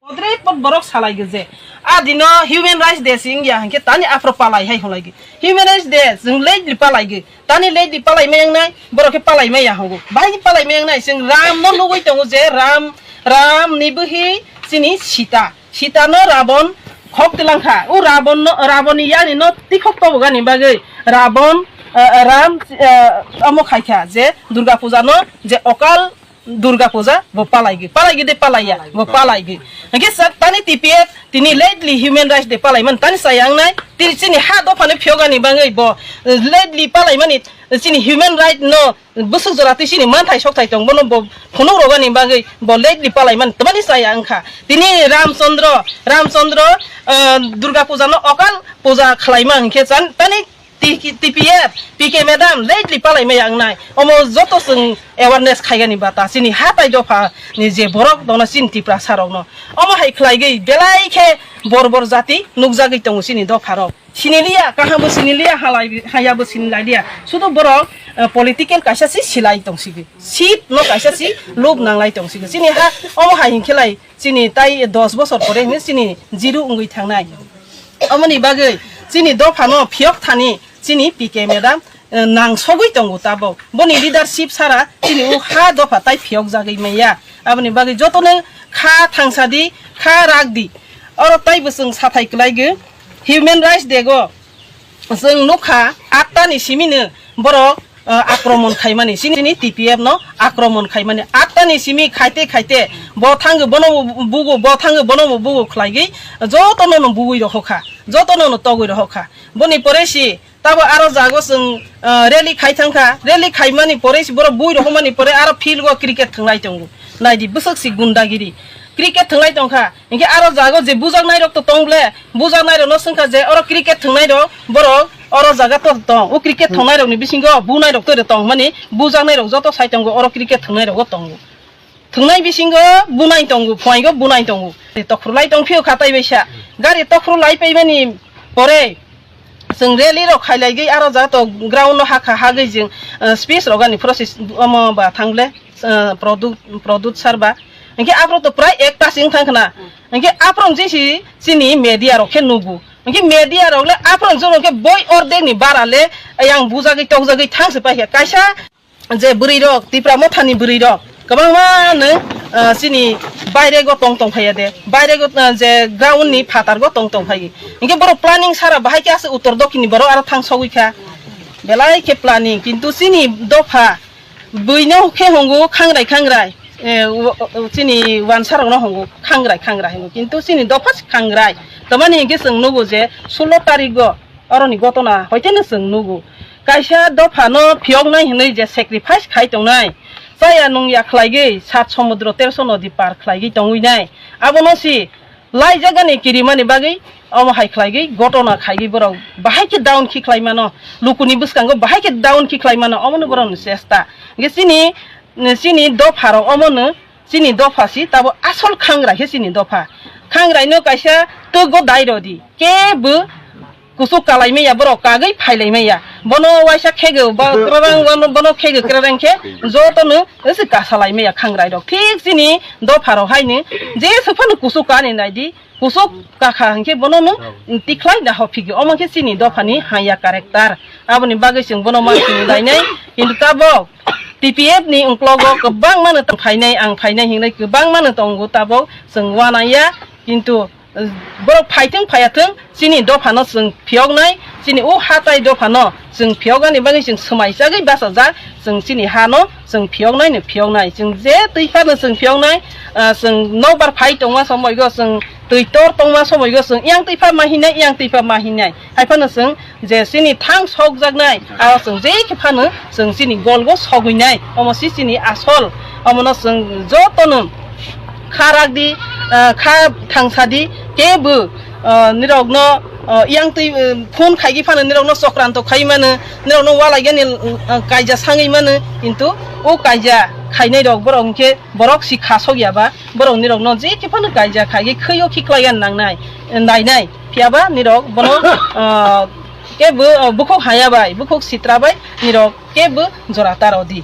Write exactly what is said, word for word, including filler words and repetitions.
Kodre pot borok salai ge je. A dino Human Rights Day sing ya hingke tani afro palai hai holai ge. Human Rights Day jeng late li palai ge. Tani late li palai mai yang nai, borok ke palai mai ya hogo. Bahai palai mai yang nai, jeng Ram no lugui tongo je Ram, Ram ni buhi chini Sita. Sita no Rabon khok tilang kha. U Rabon no, Rabon ni yani no tikhok tobo gani bagui. Rabon, eh, Ram, eh, amo khai kha je Durga Puja no je okal Durga Puja bo palai gwi, palai gwi de palai ya, bo palai gwi. Hingke sak tani T P F tini lately Human Rights Day palai man tani saya ang nai, tini chini ha dopha ni phiyok ani bangwi bo, eh, lately palai mani chini human right no bwswk jora twi chini manthai sokthai tong bono bo phunuk rogani bagwi bo lately palai man tamani saya ang kha. Tini Ramchandra, Ramchandra, eh, Durga Puja no okal puja khlai ma hingke chan tani T-, T P F, P K madam, lately palai maya wngnai. Omo joto chwng awareness khaigani bata. Chini hatai dopha ni je borok dona chini Tiprasa rokno. Omo hai khlaigwi belai khe bor bor jati nukjagwi tongo chini dopha rok. Siniliya, kaham bo siniliya, halai, haya bo sinilaiya. Sudu borok, eh, political kaisa si silai tongsigwi. Seat no kaisa si lub nanglai tongsigwi. Chini ha, omo hai hinkhelai. Chini tai dos bosor pore hwnwi chini jiru wngwi thangnai. Omoni bagwi chini dophano phiyok thani chini P K madam, eh, nangsogwi tongo tabok. Boni leadership sara chini o ha dopha tai phiyok jagwi maya. Aboni bagwi jotono kha thangsa di, kha rak di. Oro tai bwswng sathai kwlaigwi Human Rights Day go. Chwng nukha, atta ni simino borok, uh, akromon khaimani, chini T P F no akromon khaimani, atta ni simi khaite khaite, bo thangwi bono bo bugo, bo thangwi bono bo bugo khlaigwi, jotono no bugwi rohokha, jotono no togwi rohokha. Boni pore si, tabo aro jago chwng, uh, rally khai thangkha, rally khaimani pore si, borok bui rohokmani pore aro field go cricket thwnglai tongo. Naidi, bwswk si gundagiri. Cricket thwnglai tongkha, hinkhe aro jago je bujaknai rok to tong ble, bujaknai rokno swngkha je oro cricket thwngnai rok, borok oro jaga to tong, o cricket thwngnai rokni bisingo bunai rok to tong, mani bujaknai rok joto sai tongo, oro cricket thwngnai rogo tongo. Thwngnai bisingo bunai tongo, phuaigo bunai tongo. Tokhru lai tong phio kha tai baisa. Gari tokhru lai paimani pore chwng rally rok khailaigwi aro jaga to ground no hakha hagwi jwng, eh, speech rogani process omo ba thangle. Eh, product, product sarba. Hinkhe aphro to prai ekta sing thang khna. Hinkhe aphro jisi chini media rok khe nugo. Hinkhe media rok le aphro joro khe boi ordek ni bara le yang bujagwi tokjagwi thang se paikha. Kaisa je bwrwi rok, Tipra Motha ni bwrwi rok kwbangma no, eh, chini baire go tong tong phaiya de. Baire go, eh, je ground ni phatar go tong tong phai. Hinkhe borok planning sara bahai khe ase uttor dokhin ni borok aro thang sogwi kha. Belai khe planning, kintu chini dopha Buino khe hongo khangrai khangrai, eh, o, o, chini wansa rokno hongo khangrai khangrai hingo, kintu chini dopha se khangrai. Tamani hinkhe chwng nugo je sulo tarikgo oroni gotona hoiteno chwng nugo. Kaisa dophano phiyoknai hinwi je sacrifice khai tongnai, chaya nungya khlaigwi sat somudro terso nodi par khlaigwi tongwi nai, abono si Laijagani kirimani bagwi omo hai khlaigwi gotona khaigwi borok bahai khe down khi khlai mano, lukuni bwskango bahai khe down khi khlai mano, omono borokni chesta. Hingkhe chini, chini dopharok omono chini dopha si tabo asol khangrai khe chini dopha. Khangraino kaisa twgo dai rodi, kebo Kuchuk kalai maya borok kagwi phailai maya. Bono waisa khego, bo-, kwrarang, bono, bono khego kwrarang khe jotono se kasalai maya khangrai rok. Thik chini dopha rok haino je sephano kuchuk kani naidi, kuchuk kakha hinkhe bono no tikhlai da hophigi. Omo khe chini dopha ni haya character. Aboni bagwi chwng bono ma sini lainai. Kintu tabok T P F ni ungklogo kwbangma no tong phainai, ang phainai hinwi kwbangma no tongo, tabok chwng wanaya. Kintu Borok phaithwng phaiyathwng, chini dophano chwng phiyoknai, chini o hatai dophano chwng phiyoknani bagwi chwng swmai chagwi bachajak, chwng chini hano chwng phiyoknaino phiyoknai, chwng je twi phano chwng phiyoknai, ah, chwng nokbar phai tongma somoigo chwng twi tor tongma somoigo chwng yang twi pha ma hinai, yang twi pha ma hinai, hai phano chwng je chini thang sokjaknai, aro chwng je khe phano chwng chini golgo sogwinai, omo si chini asol, omono chwng jotono kha rak di, ah, kha thangsa di, kebo, ah, nirokno, ah, yang twi, ah, phone khaigwi phano nirokno chokranto khai mano, nirokno walaigani, ah, kaija sangwi mano, kintu o kaija khainai rok borok hinkhe borok si kha sokya ba, borok nirokno je khe phano kaija khaigwi khwio khiklaiya nangnai, nainai, phiyaba nirok bono, ah, kebo, ah, bukhuk haya bai, bukhuk sitra bai nirok kebo jora taro di.